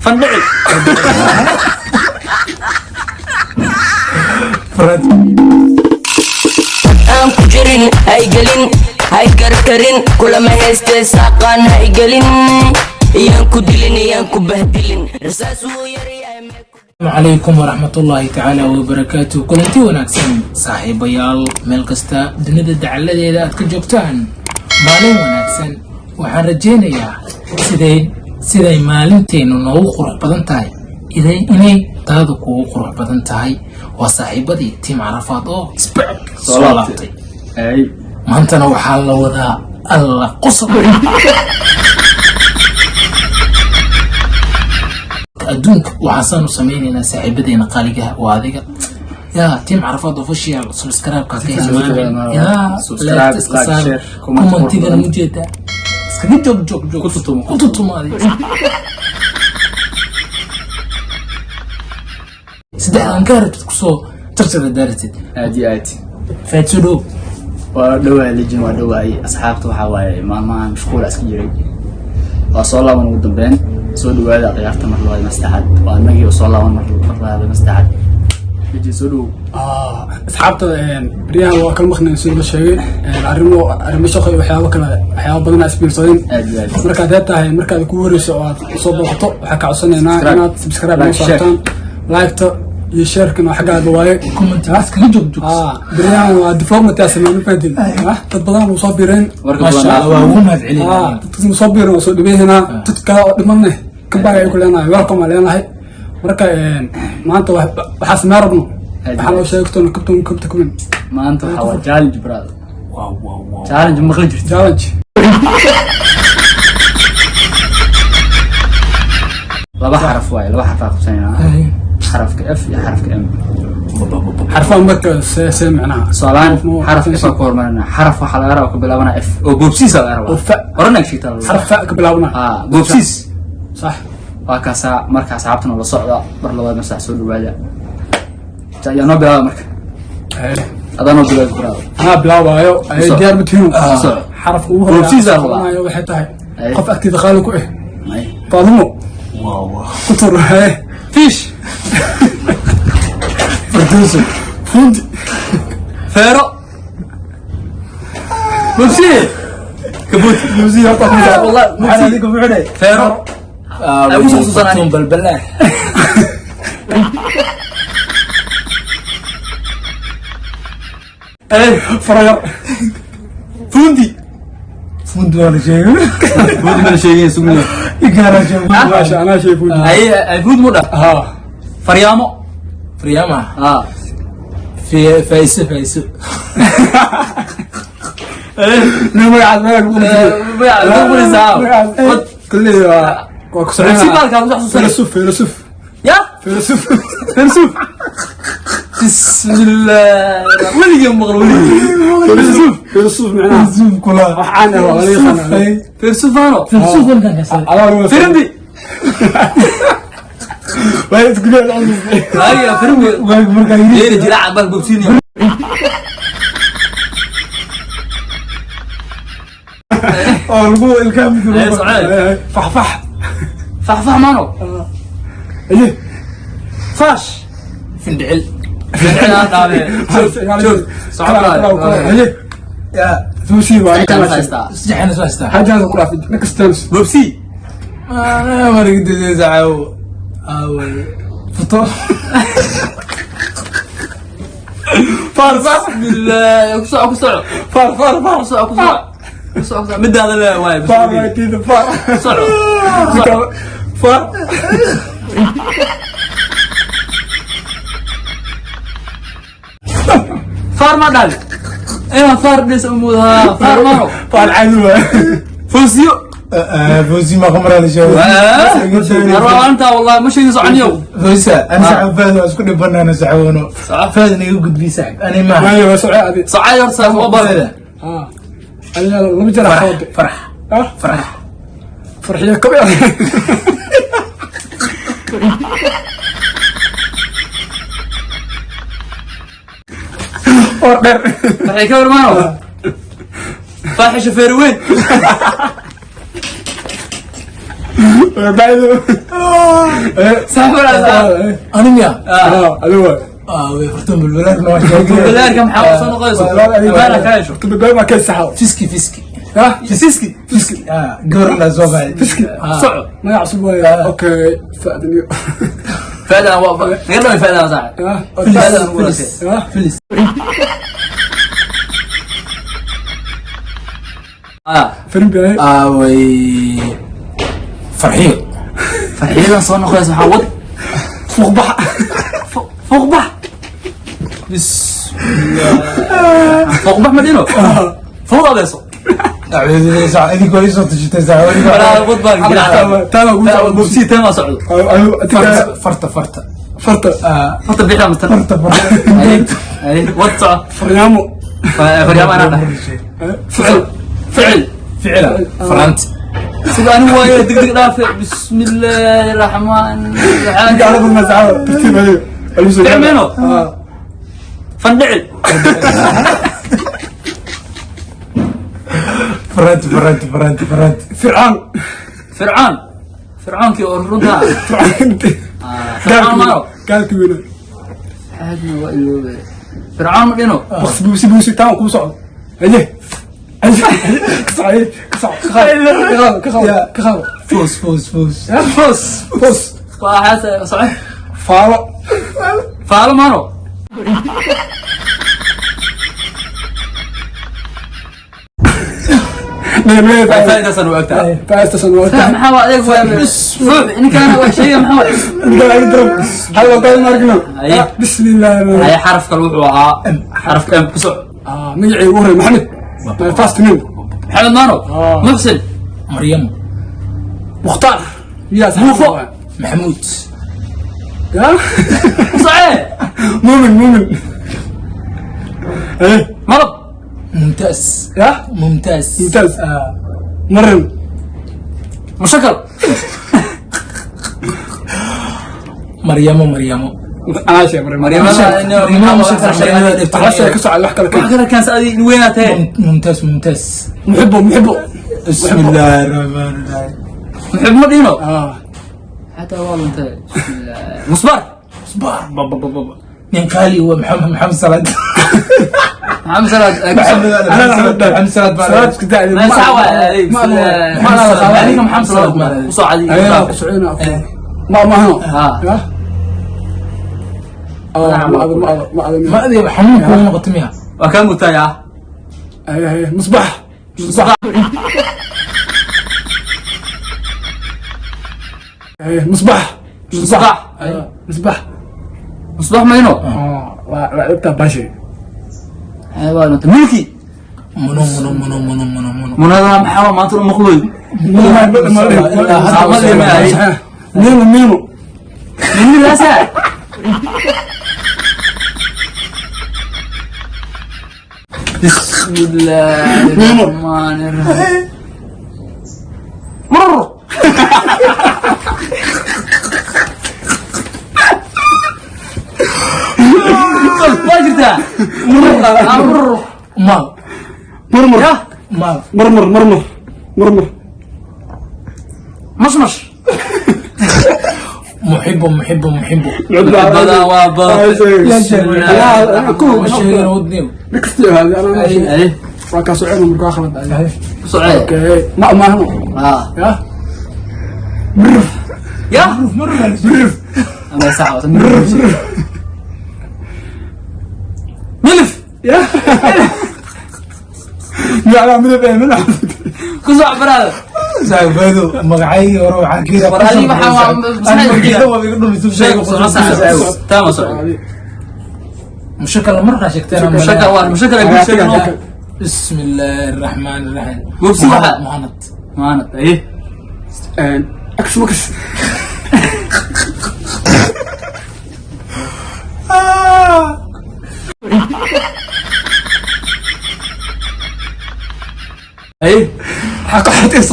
Fandhicil. Aan ku jirin haygelin, haykarkarin, kulama haystee saaqaan haygelin, iyaan ku dilin, iyaan ku bahdilin, rasaas wuu yaryahay. Asalaamu calaykum waraxmatullaahi tacaala wabarakaatu. Kulanti wanaagsan, saaxiibayaal, meel kasta dunida dacaladeeda aad ka joogtaan, maalin wanaagsan. Waxaan rajaynayaa siday maalinteennu noogu qurux badan tahay inay taadu kugu qurux badan tahay. Waa saaxiibadii Team Carafaad oo isbac soo laabtay. Ay. Maantana waxaa la wadaa alla qosol adduunka. Waxaasaan u samaynaynaa saaxiibadeena qaaligaha, waa adiga yaa Team Carafaad Official. Subscribe-ka ka hilmaamin yaa. Subscribe, like iska like, saar, share, comment. Commentigana mujeedaa iskaga joog joog joog. Ku tutumo. Ku tutumo adiga. Saddexdan ka rabtid kusoo jarjara daaratid. Aad iyo aad. Faadso dhow. Waa dhawaay lejin, waa dhawaay asxaabta. Waxaa waaye maalmahan mashquula iska jiray, waa soo laaban. Ugu dambeyn soo dhawaada ciyaarta mar labaad, mar saddexaad. Waa anagii oo soo laaban mar labaad, mar saddexaad. Lejin, soo dhawow. Asxaabta, baryahan waa kala maqnayn sida la sheegay, arrimo shaqo iyo waxyaabo kale, waxyaabo badan aa isbiirsadeen. Aad iyo aad. Markaad hee tahay, markaad kugu horeyso oo aad soo booqato, waxaa ka codsanaynaa Subscribe. inaad subscribe noo Like, share. saartaan, like-ta iyo share-kana xaggaada waaye. Commentiga iskaga joog joog. Baryahan waa development aa sameyn, ma fahantiin? Dad badan uu soo biireen. Warka maasha badan. Allah, waa ugu mahad celinaya. Dadka uu soo biireen waa soo dhibaynaynaa. Dad kale oo dhimanne kabaa ay ku leenahay, welcome aa leenahay. Marka maanta waxaa samee rabno, waxaa noo sheegtoon kabtan kabta kumin. Maanta waxaa waa challenge, brother. Wow wow wow. Challenge maqli jirta? Challenge. Laba xaraf waaye, laba xaraf aa qabsanaynaa, xarafka F iyo xarafka M. Xarfaha marka see macnaha? Tusaalahaan xaraf F aa ku hormarinaa. Xaraf waxaa laga rabaa ka bilaabanaa F oo boobsiis aa laga rabaa. Oo fa. Horena sheegtaa. Xaraf fa ka bilaabna. Ah, boobsiis. Sax. Waa kaasaa. Marka asxaabtana la socda mar labaad, marsaa soo dhawaada. Yaa noo bilaaba marka? Adaa noo bilaaba, brother. Anaa bilaabaayo ay. Soo. Diyaar ma tihiin? Soo. Xarafka ugu Boobsiis aa rabaa. horreeya waxay tahay Ay. qof agteeda qaali ku ah. Ay. Faadumo. Wow wow. Ku tur haye. Fish. Farduuso. Fundi. Feero, boobsiis, kabuut. Boobsiis horta ku Ah, wallah, maxaa adiga muxuu? Feero. Ay, ku soo xasuusanaan. Balbalaa. Farayar. Fundi. Fundi waa la sheegay. Fundi mana sheegin, sugniyo. Igaara sheegay. Maasha, anaa sheeg fundi. Ay ay, fundi mu dhah. Ha. Faryaamo. Faryaama. Ah. Faiso faiso. Nin magacaas magaca ku magaca lagu qoraysaa. Magacaas kulley waa ku Si soconaa. baalkaa ku xasuusanay. Filosof, filosof. Ya. Filosof. Filosof. Bismillah, weligii maqal, weligii. Filosof, filosof macnaha. Filosof kula. Wax caan ah waa laga yaqaanaa. Filosofano. Filosof wankan kasa. Adaa lagu Firimbi. Waa isku leeyahay. Ay, firimbi. Waag markaa yiri. Yeeri jiraaca bal bobsiinaya. Oo lagu ilkaha mid. Ee, socod. Faxfax. Faxfax maano. Aye. Faash. Findhicil. Joog, socod. Aye. Tuusi waa Saddexaan kala haystaa. Saddexaan soo haystaa. Xajaas ku dhaafid next times. Bobsi. Marigdada caawo aaway futo. Far far. Bismillah, ku soco, ku soco. Far far far. Ku soco, ku soco, ku soco, ku soco. Midaada le waay. Far waa tiida far. Ku soco. Far. Faar ma dhal ina faar dhis umudaha faar maro. Far caadi waa. Fawsiyo. Fawzi ma khamra la sheegay. Arwaanta wallahi ma sheegin, soconiyow. Fawza ana saxib Fahd waa isku dhibanana saxiboono. Fahd naga gudbi saxib ani ma. Maayo, waa socod adi. Socay horta waa bal. Ha, adiga lama jira xood. Farax. Ah. Farax. Farxiyo kabi. Or dheer. Waxay ka warmaano faaxisha feeri weyn. Bacdo. Sax. Ani miya? Adigu waay. Way furtan bulbulaarna waa sheegay. Bulbulaarka maxaa soo noqonaysa? Baana ka hesho. Bulbulaar ma ka saxo. Fiski fiski. Ha? Fiski. Fiski. Gabar la soo baxay. Fiski. Soco. Magac cusub waay. Okay, faadniyo. Faadan waa naga dhamay faadan sax. Faadan waa Filis. Firin bay. Way farxiyo. Farxiyadan soo noqonaysa waxaa wad Fuuqbax. Fuuqbax. Bismillah. Fuuqbax ma dhino. Fuuq adeeso. Idinku way soo tashitay Walaa wad baan gilaa. Taana ugu socdo. Bubsi tema socdo. Farta farta. Farta. Farta bixda matan. Farta farta. Ay wad soco. Faryaamo. Faryaamo ana dhahay. Ficil. Ficil. Ficila. Farant. Suga anigu waayo degdeg dhaafe. Bismillaahi raxmaani raxiim. Gacmo ma saxo. Tartiib adigu. Ficil meeno. Fandhicil. Farant farant farant farant. Fircaan. Fircaan. Fircaankii oo runta. Fircaan. Fircaan maano. Gaalki weyna. Aadna waa iloobay. Fircaan ma dhino. Bas buusi buusi taan ku socdo. Haye. Ka soco, ka soco. Ka qaado, ka qaado, ka qaado. Foos foos foos. Foos. Foos. Waa xaasa soco. Faalo. Faalo maano. Faa'iidaysan u egtahay. Faa'iidaysan u egtahay. Maxaa waa adeeg waa fuux ninkaan waa sheega maxaa waa. Ninkaan ay darab. Hal waa qaadan arkno. Bismillah. Haye xaraf kale wuxuu ahaa xarafka M ku soco. Magacii ugu horreeyay Maxamed. My first name. Maxamed Maano. Muxsin. Maryam. Mukhtaar. Yaa Muufo. Maxamuud. Ya? Socee. Muumin muumin. Eh. Malab. ممتاز. يا ممتاز. ممتاز. مرن. مشكل. مريم مريم. أنا شيء مريم. مريم. أنا شيء كسر على الحكة wax kale kan saadi weynatee. ممتاز ممتاز. محبه محبه. بسم الله الرحمن الرحيم. محب ما dhino. حتى والله انت مصباح. مصباح. بابا بابا. nin qaali waa maxamed maxamed salaad. maxamed salaad. maxamed salaad salaad isku daa. ma sawa ma adiga maxamed salaad ku soo cadi. ayaa ku socona ma ma hano ma ma ma ma adiga xanuun kugu noqotay miya? Waa kaa mutaya. ay ay musbax musbax ay musbax musbax musbax musbax mayno. waa waa bashi. waa milki. Muno muno muno muno muno muno. Munada maxaa maanta u maqlooy? Mino mino. Mino laasa. Bismillaahi rahmaani rahiim. Murr. Waa jirtaa. Murr. Maal. Murmur. Maal. Murmur murmur murmur. Mashmash. محبه محبه محبه. Badan waa badan. sheegana wadniyo. Dhigsti hada ana Ay. waa ka socon markaa khalad ay. Ku socee. Okay ma ma hano. Ah. Ya. Ya. Brr. Ama sax waa. Milif. Ya. Ya la midab ee mana. Ku soc baraada. Saaxiibadu magacayga hore waxaan ka yidhaa War adiga maxaa waa magacyada waa iga dhumisay sheeg soco sax taama soco. mushakal markaa sheegteen Mushakal waa mushakal ay ku sheegno. بسم الله الرحمن الرحيم. Gubsi waxa. muhanad. Maanad ay. Aks makas. Ay. Xaq xatiis.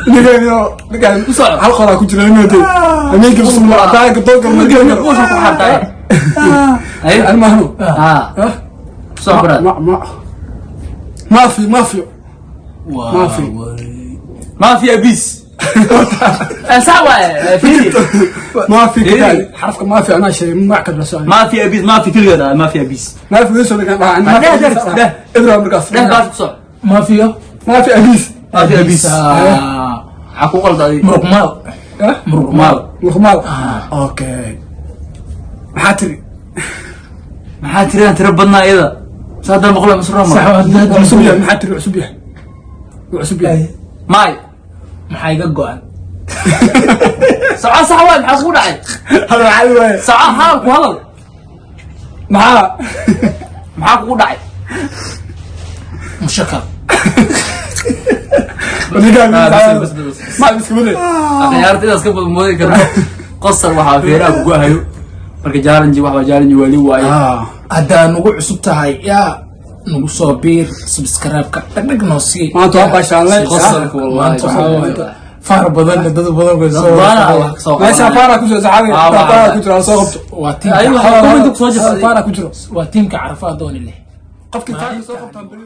Nigayo nigayo Ku soco. hal qoraa ku jira inuu tahay. Amiga bismillah taaga doonka ma Ku soo ku xartay. Ay. Ana ma hano. Ah. Ku soc baraada. Ma ma ma fi ma fi. Waa Ma fi. Maafi abis. Sax waaye, fiiri. Maafi. Fiiri. Kitaali xarafka maafi anaa sheegay, magac kale la socday. Maafi abis, maafi keligeed ah, maafi abis. Maafi weesoo laga dhahaa. Dheh, dheh, dheh. Ibra markaas. Dheh, baas ku soc. Maafiyo. Maafi abis. Maafi abis. Maxaa ku qalda adiga? Muruqmaal. Eh? Muruqmaal. Muruqmaal, okay. Maxaa tiri? Maxaa tiraan tiro badnaa iyada saadaan maqlo masroma. Sax waa. Waa cusub yahay. Maxaa tiri? Cusub yahay, wuu cusub yahay. Maay. Maxaa iga go-an? Soco, sax waay, maxaa kugu dhacay? Hada cali waaye. Soco, hadal ku hadal. Maxaa? Maxaa kugu dhacay? Mushakal. Ninkaan. Bas, bas, bas, bas. Ma iska wade. Akhyaarta intaas ka badan moodi karno, qosol waxaa feeraha kugu hayo. Marka challenge waxbaa challenge waali waaye. Haddaa nagu cusub tahay, yaa nagu soo biir, subscribe-ka dhagdhag noo sii. Maanta waa baashaalay. Qosolka wallahi. Maanta waxaa waaye faar badan, dad badan bay soo Baana wax soo meesha qabanaya. faara ku jiro saxaabi. Faara ku jiro, soo qabto. Waa Ayagu tiimka waxaa comment ku soo jirta. Faara ku jiro. Waa tiimka Carafa dooni leh. Qofkii faara soo qabtaan beri.